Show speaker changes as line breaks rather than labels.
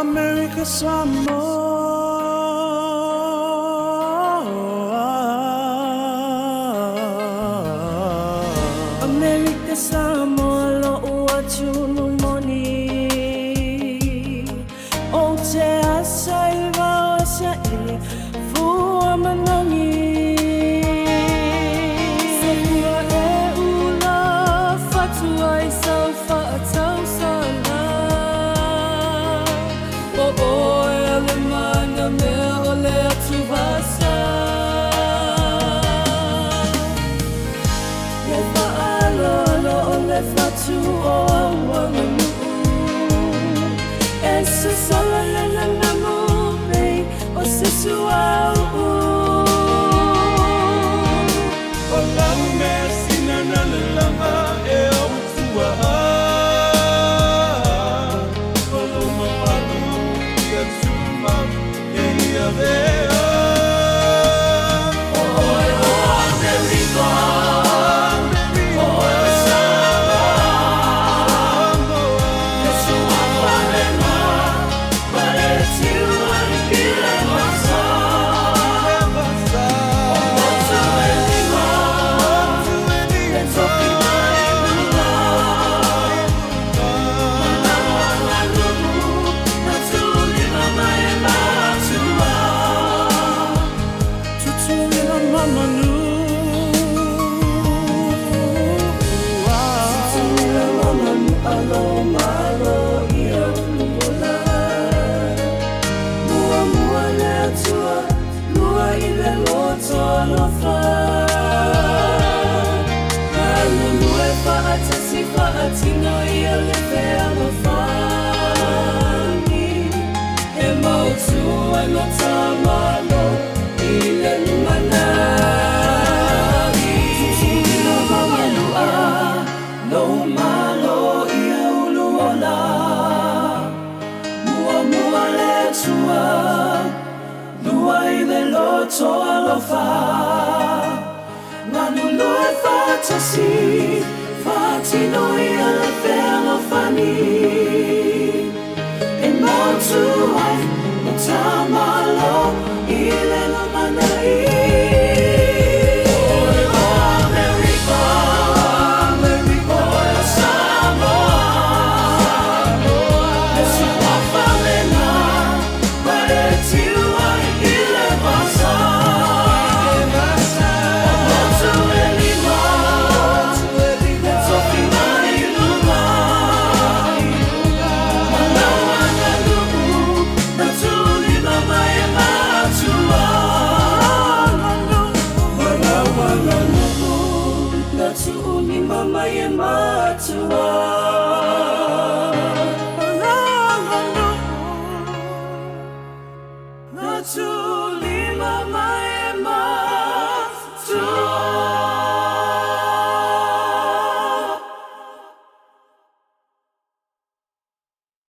Amerika Samoa.
Amerika Samoa lo'u atunu moni O te asa i vao sa ili fua manogi Sahua e ula fatua i sau whaatausala O oe a le mana mea o le atu vasa Le whaalolo o le whatu o au E sa sala le le namu nei o se suau.
O lau mea sina na lalaga e au tua. O lou mamalu ia tumau e ia vea.
O oe o Amerika, o oe o Samoa, Le suafa lena, ma le tiu ai i le vasa. O motu e lima, e tofi mai luga. Manawa aganuu, na tuulima mai e matua.
Tutuila ma manu.
Tutuila ma manu alo malo ia uluola. Muamua le Atua, lua i le loto alofa. Galulue faatasi faatino ia le fealofani. E mautu ai lo ta Malo i le lumanai. Tutuila ma manua, lou malo ia uluola. Muamua le Atua, lua i le loto alofa. Galulue faatasi, faatino ia le fealofani. E mautu ai lo ta Malo i le lumanai. Oe o Amerika, o oe o Samoa, Le suafa lena, ma le tiu ai i le vasa. O motu e lima, e tofi mai i luga. Ma lau aganuu, na tuulima mai e matua. Ma lau aganuu, na tuulima mai e matua.